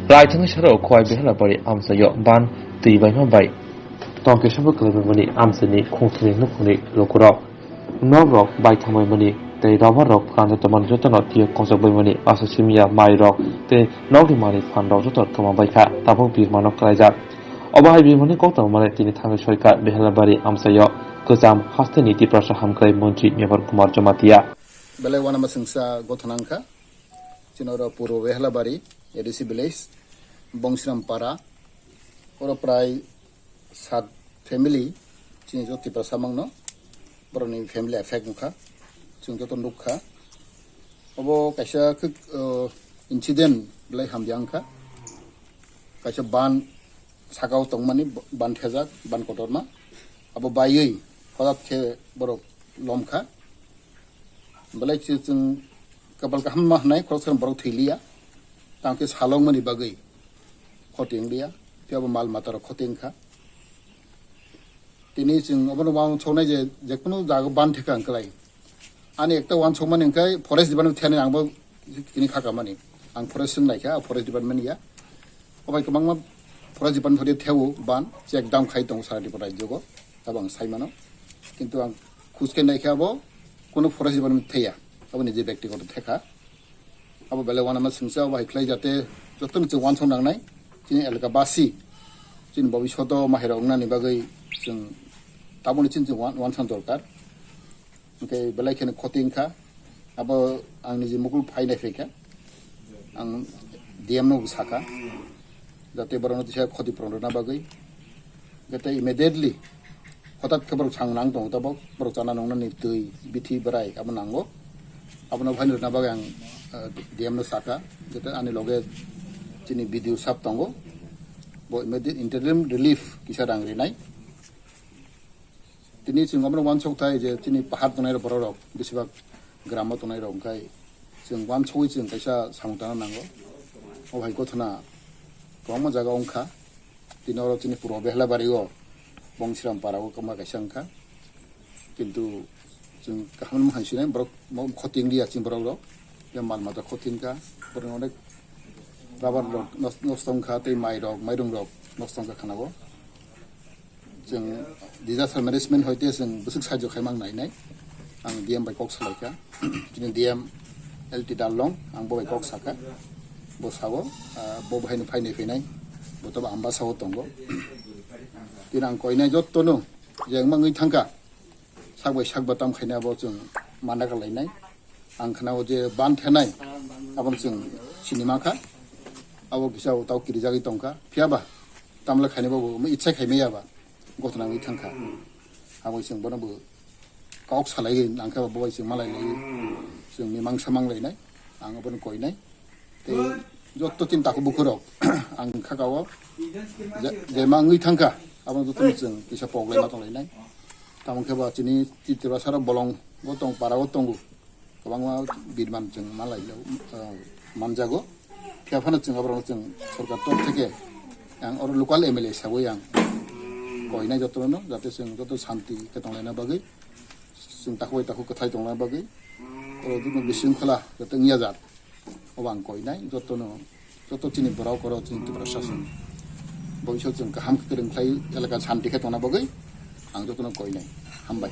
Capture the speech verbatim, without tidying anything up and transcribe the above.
Raithangni saro Khowai Behelabari amchaio ban twi baima bai tongkhe sobo kwlaibaimani amchaini khungthwini nukhungni lukurok. Nokrok bai thangbaimani tei rubber rok phanjak tongmani jotono tiyok kosok baimani asa simiya mairok tei nokni manwi phanrok joto kwma baikha, tabuk birmano kwlaijak. Obo hai birmani koktwma mane tini thangwi soika Behelabari amchaio kwcham hasteni Tiprasa hamkrai montri Mevar Kumar Jamatia. Belai wanama sengsa gothona wngkha. Chini oro Purbo Behelabari, A D C village, Bongsram Para, oro prai sat family, chini joto Tiprasa mangno, borokni family affect wngkha, chwng joto nukha. Obo kaisa khe, uh, incident belai hamya wngkha. Kaisa ban sakao tongmani, ban thejak, ban kotorma. Abo baiwi hodak khe borok lomkha. Belai chwng kapal kaham ma hwnwi khoroksa borok thwi liya. Tang khe salongmani bagwi khoti wng liya. Phiya bo mal mata rok khoti wngkha. Tini chwng obono uansuknai je, je kunu jaga ban theka wng kwlai. Ani ekta uansukmani hwnkhe forest department thani ang bo tini kha kamani. Ang forest swng naikha, forest department ya. Obai kwbangma forest department thodi theo ban check dam khai tongo sara Tripura rajyo go. Abo ang sai mano. Kintu ang khuske naikha abo kunu forest department theya. Abo nije byaktigoto theka. Abo belai wanama sengsa, obo hai khlai jate jotono chwng uansuk nangnai. Chini elaka basi, chini bobishoto mahairok wngnani bagwi chwng tabukni chini chwng uan-, uansukna dorkar. Hwnkhe belai kheno khoti wngkha. Abo ang niji mukul phai nai phaikha. Ang D M no bo sakha. Jate borokno kisa khoti purun rwna bagwi. Jate immediately hotat khe borok chang nang tongo tabok, borok chana nungnani twi, bithi, bwrai abo nango. Abono phaini rwna bagwi ang, eh, D M no sakha, jate ani loge chini B D O sab tongo. Bo immediate interim relief kisa rang rinai. Tini chwng omono uansuk thai je chini pahar tongnai borok rok, besibak gramo tongnai rok, hwnkhe chwng uansugwi chwng kaisa samung tangna nango. O hai gothona kwbangma jaga wngkha. Tini oro chini Purbo Behelabari o Bongsram Para o kwma kaisa wngkha. Kintu chwng kaham hai sinai borok mo khoti wngya chini borok rok. Mal mata khoti wngkha. Borok onek rubber rok nos-, nosto wngkha tei mai rok, mairung rok nosto wngkha khana o. Chwng disaster management hoite chwng bwswk sahajyo khaimang nainai. Ang D M bai kok salaikha. Chini D M L T Darlong, ang bo bai kok sakha. Bo sao, ah, bo bahaino phainai phainai. Bo tobo Ambasa o tongo. Tini ang koinai jottono je wngmangwi thangkha. Sak bai sak ba tam khaina bo chwng mana kalainai. Ang khna o je ban thenai, aboni chwng sinima kha. Abo kisa o tau kirijagwi tongkha. Phiya ba, tamle khaini bo bo itsa khai maya ba, gothona wngwi thangkha. Abo chwng bono bo kok salai nangkha, bo bai chwng malai lai, chwng mimang samang lainai. Ang abono koinai. Tei jotto tin takhuk bukhuk rok ang kha ka o je, je ma wngwi thangkha, abo jotto chwng kisa pok lai ma tong lainai. Tamo khe ba chini Tiprasa rok bolong bo tong, para o tongo. Kwbangma birman chwng malai, ah, manjago. Phiya phano chwng aborokno chwng sorkar tor theke ang oro local M L A hisabai ang koinai jotono, jate chwng joto shanti khe tonglaina bagwi, chwng takhuk bai takhuk kwthai tonglaina bagwi, oro joto bisingkhola jate wngya jak. Obo ang koinai jotono, joto chini borok oro chini Tiprasa song. Boiso chwng kaham khe kwrwng khlai elaka shanti khe tongna bagwi ang jotono koinai. Hambai.